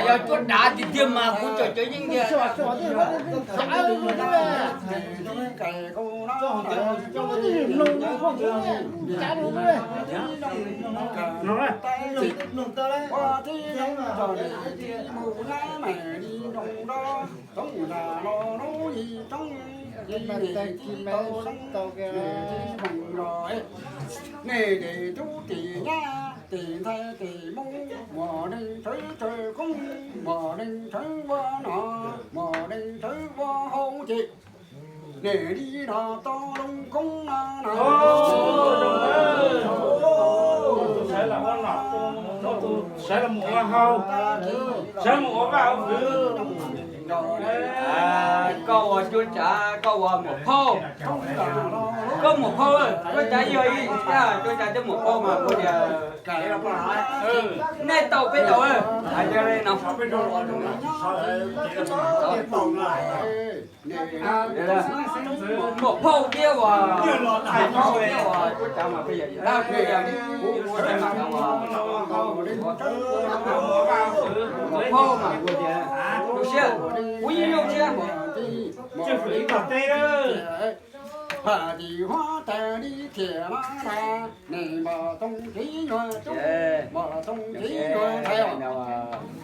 Yog cuab dav tiag tiag mas kuv tseem cov yeej tiag. Nej tes tub tes nyab tes ntxhais tes muam, muam neeg thawv thawv koob, muam neeg thawv ua no, muam neeg thawv ua hauv ces nej li no tau loo koob no na. Sawv los mus ua hau, sawv mus ua vaj ua hwv. Koj ua cuab tsav, koj ua muam phauj. Koj muam phauj, cuab tsav yog ib, cuab tsav thiab muam phauj mas kuv tias nej tau peb tau. Hais tias li no. Muam phauj thiab uas, thiab uas cuab tsav mas peb yog tab kuv ua tau mas no, muam phauj mas kuv tias zoo siab, kuv yeej zoo siab. Hais tias huab tais li thiam no na, nej npam toog kev nyuag coob, npam toog kev nyuag ntxhais os.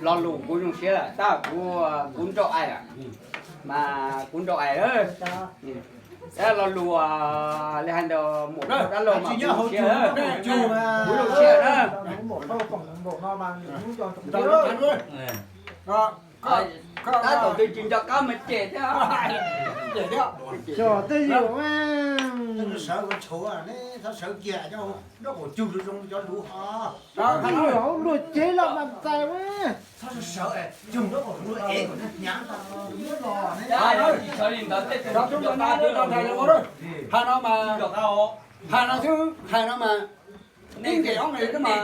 Lo lus kuv zoo siab lawm, tab kuv, kuv nrauj aim, mas kuv nrauj aim. Lo lus li hais ntawd muam phauj dab laug mas kuv zoo siab, kuv zoo siab na. Tab tom twg tsis nco qab mas cem thiab. Cem thiab. Sawv ua tshuav ne, txhob sawv kiag, nrab qaum cug zoo cov lus ho. Luag cev los mas txais ua. Txhob sawv, cug nrab qaum cug ev kom nws hnyav tau. Hais no mas, hais no xwb, hais no mas, ib nqes ob nqes mas,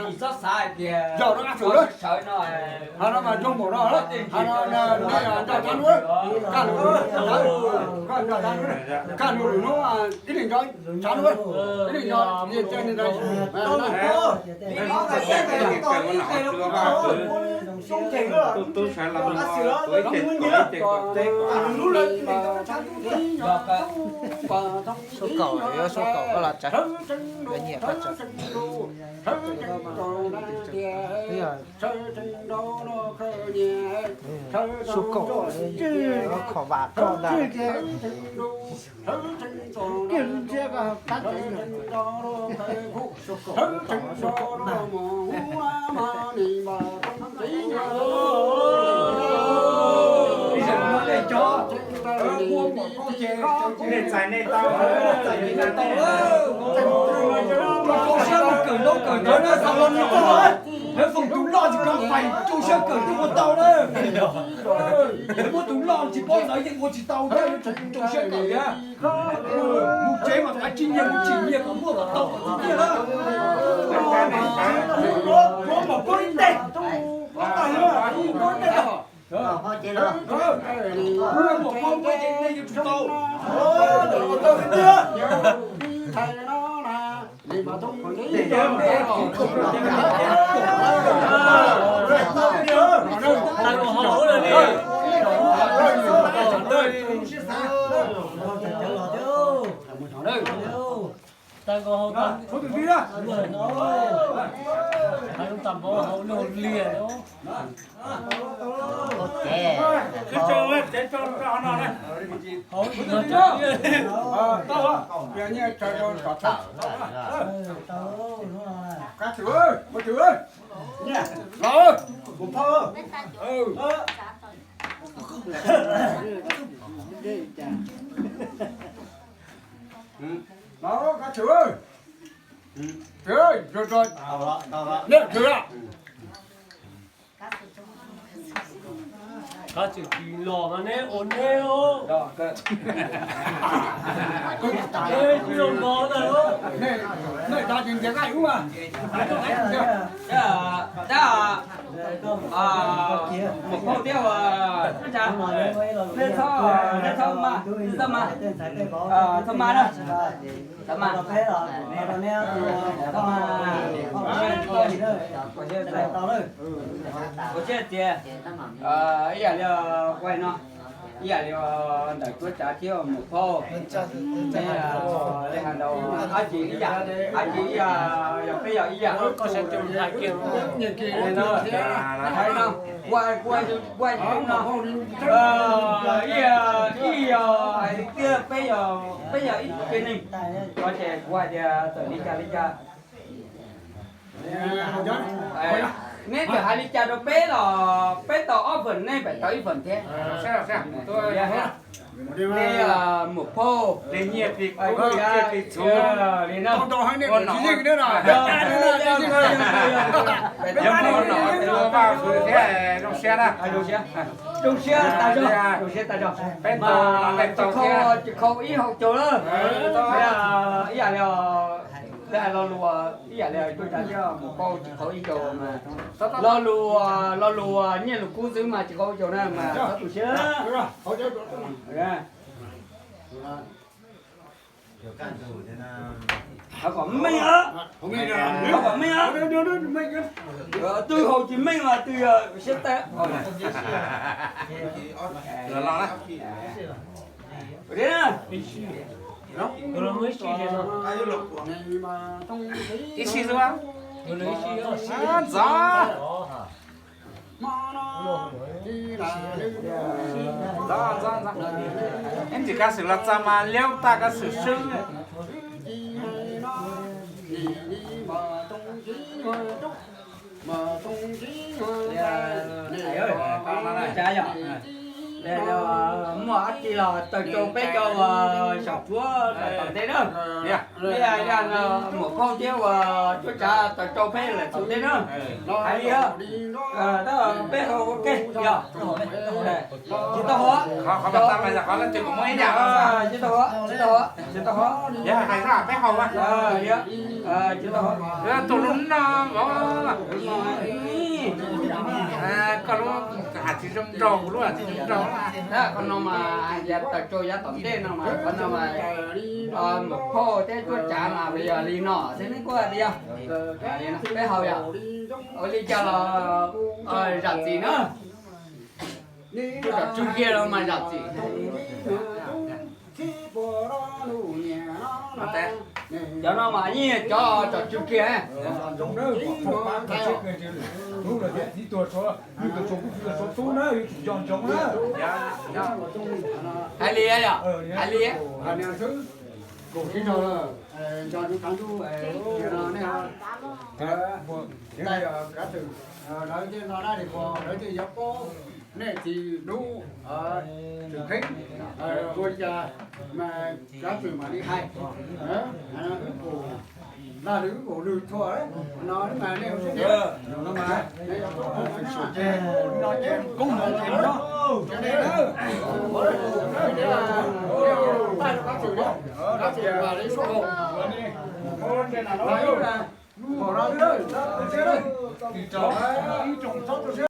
yog rau qab tsuas lawm. Hais no mas zoo npaum no, hais no nej nco tsav nuav, kaj lug, koj nco tsav nuav, kaj lug lwm hnub ib leeg nco tsav nuav, ib leeg nco, Suab kaum, yuav suab kaum koj los tsav, yuav nyiam koj tsav. Suab kaum, kho vam koj ntag. Nej txais nej tau, nej txais nej tau. Rau siab mus kawm ntaub kawm ntawv na, xav ua nws tau. Lawv foom tus loj tsis kov fais, rau siab kawm thiaj ua tau na. Lawv muab tus loj tsis paub ntawv yeej ua tsis tau thiab, rau siab kawm thiab. Mus tsev mas kav tsij nyiag, mus tsim nyiag kom muaj kom tau kom txi tiag na. Koj tseem tsis los mas neb ua neb os. Neb tsis los los ntag. Nej tsis ntiav koj ub mas. Dab, Muam Phauj thiab, nej txhob, nej txhob mas, txhob mas, txhob mas na, txhob mas. Ua siab txias, ib yam li ua no, ib yam li ntawm Tsuab Tsav thiab Muam Phauj, nej hais ntau, dab tsi ib yam, dab tsi ib yam, yog peb yog ib yam. Ua, ua, ua no, ib yam, ib yam hais tias peb yog, peb yog ib tug neeg, ces kuv hais tias txawm li cas li cas. Neb txawm hais li cas rau peb los peb tau ob feem, nej pem tau ib feem thiab. Nej Muam Phauj, li nyiaj plig kub, li no, li no, zoo siab na, zoo siab tas zog, zoo siab tas zog. Peb tau, tsis khau ib hau caug lawm. Ib yam li hais lo lus, ib yam li Tsuab Tsav thiab Muam Phauj tsis khau ib caug mas, lo lus, lo lus nyiaj lus kub xwb mas tsis khau ib caug na mas txhob tu siab. Thov kom meej, thov kom meej, twb haus tsis meej mas twb yog siab tag. Ib sij xwb, ntxov. Ib ntsis kav xwm los txog mas liab tag kav xwm swb. Muaj dab tsi los taws rau peb cov uas saum tsuab tom ntej na. Muam Phauj thiab uas Tsuab Tsav taws rau peb lawm tom ntej na. Hais li, peb haus ua ke yog. Tsis tau haus, tsis tau haus, tsis tau haus, tsis tau haus. Tus lub no, koj lub has tsis zoo nraug, kuv lub has tsis zoo nraug. Qhov no mas yog taws rau yav tom ntej no mas, qhov no mas Muam Phauj thiab Tsuab Tsav mas yog li no xwb, neb kuj tias peb haus yom. Ua li cas los zam txim na. Tsom tswg kiag los mas zam txim. Cov no mas yeej cov tsom tswg kiag. Hais li yom, hais li. Nej tsis dub, tsis kheeb, ua li cas mas kav xwm mam li hais. Wb pum, Vaj Lwm wb pum lwg txhua no mas nej ua siab ntev. Kav xwm mam li suaj npaum no, ib tsoom txhob tu siab.